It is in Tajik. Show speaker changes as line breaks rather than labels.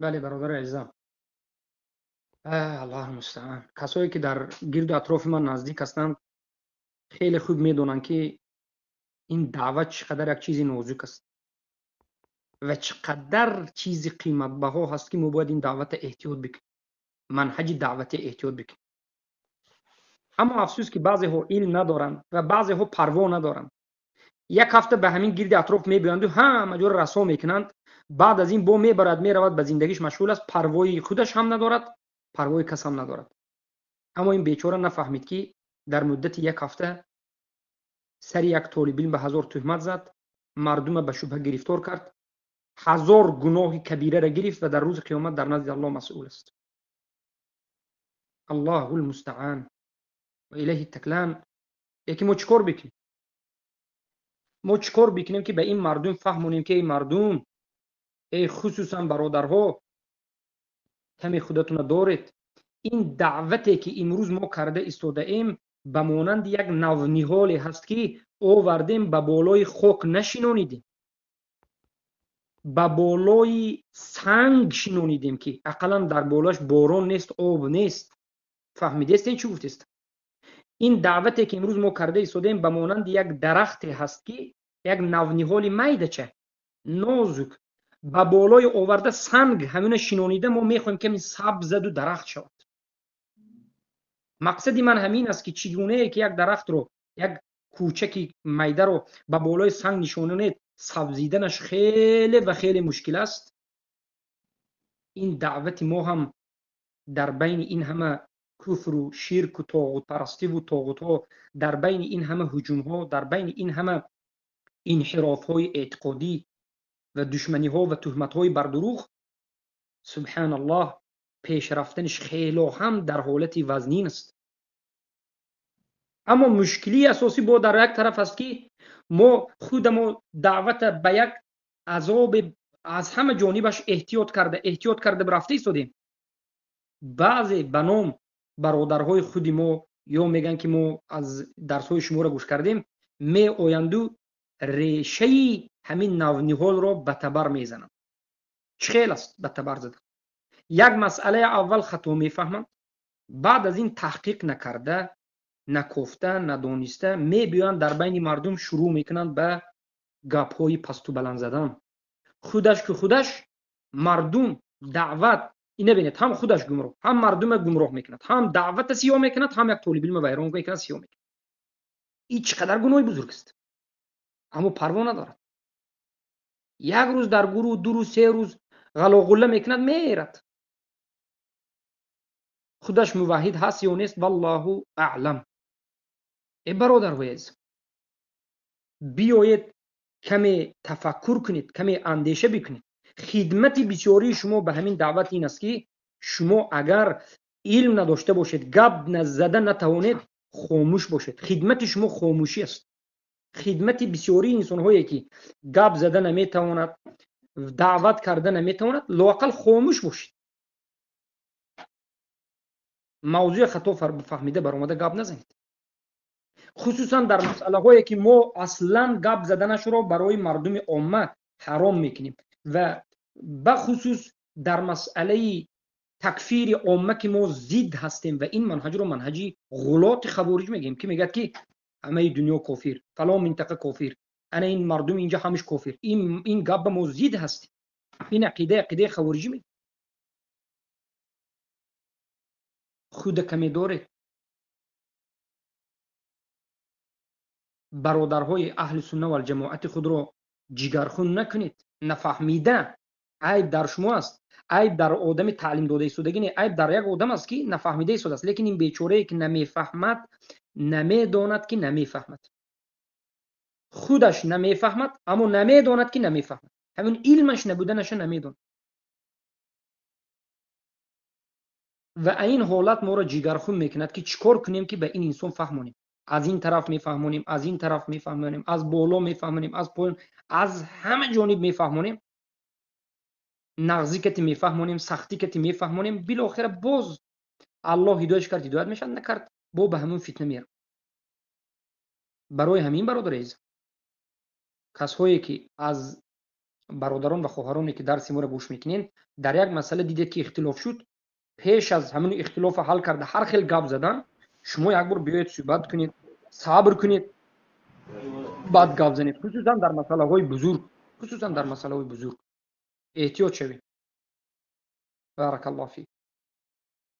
Бале, бародари азизам, Аллоҳу мустаъан. Касое ки дар гирду атрофи ман наздик ҳастанд, хеле хуб медонанд, ки ин даъват чӣ қадар як чизи нозук аст ва чӣ қадар чизи қиматбаҳо ҳаст, ки мо бояд ин даъвата эҳтиёт бикунем, манҳаҷи даъвате эҳтиёт бикунем. Аммо афсӯс, ки баъзеҳо илм надоранд ва баъзеҳо парво надоранд. Як ҳафта ба ҳамин гирди атроф мебиёянду ҳама ҷоро расо мекунанд. Баъд аз ин бо мебарад, меравад, ба зиндагиш машғул аст, парвои худаш ҳам надорад, парвои кас ҳам надорад. Аммо ин бечора нафаҳмид, ки дар муддати як ҳафта сари як толибилм ба 1000 туҳмат зад, мардума ба шубҳа гирифтор кард, 1000 гуноҳи кабираро гирифт ва дар рӯзи қиёмат дар назди Аллоҳ масъул аст. Аллоҳул мустаъан ва илайҳи таклан. Яки мо чӣ кор бикунем? Мо чӣ кор бикунем, ки ба ин мардум фаҳмонем, ки эй мардум, эй хусусан бародарҳо, каме худатона доред. Ин даъвате ки имрӯз мо карда истодаем, ба монанди як навниҳоле ҳаст, ки овардем, ба болои хок нашинонидем, ба болои санг шинонидем, ки ақаллан дар болояш борон нест, об нест. Фаҳмидестен чӣ гуфтест? Ин даъвате ки имрӯз мо карда истодаем, ба монанди як дарахте ҳаст, ки як навниҳоли майдача нозук ба болои оварда санг ҳамина шинонида, мо мехоҳем, ки ҳамин сабзаду дарахт шавад. Мақсади ман ҳамин аст, ки чӣ гунае ки як дарахтро, як кӯчаки майдаро ба болои санг нишононед, сабзиданаш хеле ва хеле мушкил аст. Ин даъвати мо ҳам дар байни ин ҳама куфру ширку тоғутпарастиву тоғутҳо, дар байни ин ҳама ҳуҷумҳо, дар байни ин ҳама инҳирофҳои эътиқодӣ ва душманиҳо ва туҳматҳои бардурӯғ, субҳаналлоҳ, пеш рафтаниш хело ҳам дар ҳолати вазнин аст. Аммо мушкилии асосӣ бо дар як тараф аст, ки мо худамо даъвата ба як азоби аз ҳама ҷонибаш эҳтиёт карда, эҳтиёт карда рафта истодем. Баъзе ба ном бародарҳои худи мо ё мегӯянд, ки мо аз дарсҳои шуморо гӯш кардем, меоянду решаи ҳамин навниҳолро ба табар мезананд. Чӣ хел аст ба табар задан? Як масъалаи аввал хато мефаҳманд, баъд аз ин таҳқиқ накарда, накофта, надониста мебиёянд, дар байни мардум шурӯъ мекунанд ба гапҳои пасту баланд задан. Худаш ки худаш мардум даъват ина бинед, ҳам худаш гумроҳ, ҳам мардума гумроҳ мекунад, ҳам даъвата сиёҳ мекунад, ҳам як толибилма вайрон мекунад, сиёҳ мекунад. Ин чӣ қадар гуноҳи бузург аст, аммо парво надорад. Як рӯз дар гурӯҳ, 2 рӯз, 3 рӯз ғалоғулла мекунад, мерад. Худаш муваҳҳид ҳаст ё нест, валлоҳу аълам. Э бародарҳои азиз, биёед каме тафаккур кунед, каме андеша бикунед. Хидмати бисёрии шумо ба ҳамин даъват ин аст, ки шумо агар илм надошта бошед, гап зада натавонед, хомӯш бошед. Хидмати шумо хомӯшӣ аст. Хидмати бисёрии инсонҳое ки гап зада наметавонад, даъват карда наметавонад, лоақал хомӯш бошед. Мавзӯи хато фаҳмида баромада гап назанед, хусусан дар масъалаҳое ки мо аслан гап заданашро барои мардуми омма ҳаром мекунем ва бахусус дар масъалаи такфири омма, ки мо зид ҳастем ва ин манҳаҷро манҳаҷи ғулоти хавориҷ мегӯем, ки мегӯяд, ки ҳамаи дунё кофир, фалон минтақа кофир, ана ин мардум инҷа ҳамаш кофир. Ин гап ба мо зид ҳастем. Ин ақида ақидаи хавориҷӣ мегӯем. Худа каме доред, бародарҳои аҳли сунна вал ҷамоати худро ҷигархун накунед. Нафаҳмида айб дар шумо аст, айб дар одами таълим дода истодагӣ не, айб дар як одам аст, ки нафаҳмида истодааст. Лекин ин бечорае ки намефаҳмад, намедонад, ки намефаҳмад, худаш намефаҳмад, аммо намедонад, ки намефаҳмад, ҳамин илмаш набуданаша намедонад. Ва ин ҳолат моро ҷигархун мекунад, ки чӣ кор кунем, ки ба ин инсон фаҳмонем. Аз ин тараф мефаҳмонем, аз ин тараф мефаҳмонем, аз боло мефаҳмонем, аз поён, аз ҳама ҷониб мефаҳмонем, нағзӣ кати мефаҳмонем, сахтӣ кати мефаҳмонем. Билохира боз Аллоҳ ҳидоятш кард, ҳидоят мешавад, накард, бо ба ҳамон фитна меравад. Барои ҳамин, бародари азиз, касҳое ки аз Бародарон ва хоҳароне, ки дарси моро гӯш мекунед, дар як масъала дидед, ки ихтилоф шуд, пеш аз ҳамин ихтилофа ҳал карда ҳар хел гап задан, шумо як бор биёед, суҳбат кунед, сабр кунед, баъд гап занед. Хусусан дар масъалаҳои бузург, хусусан дар масъалаҳои бузург эҳтиёт шавед. Баракаллоҳ фик.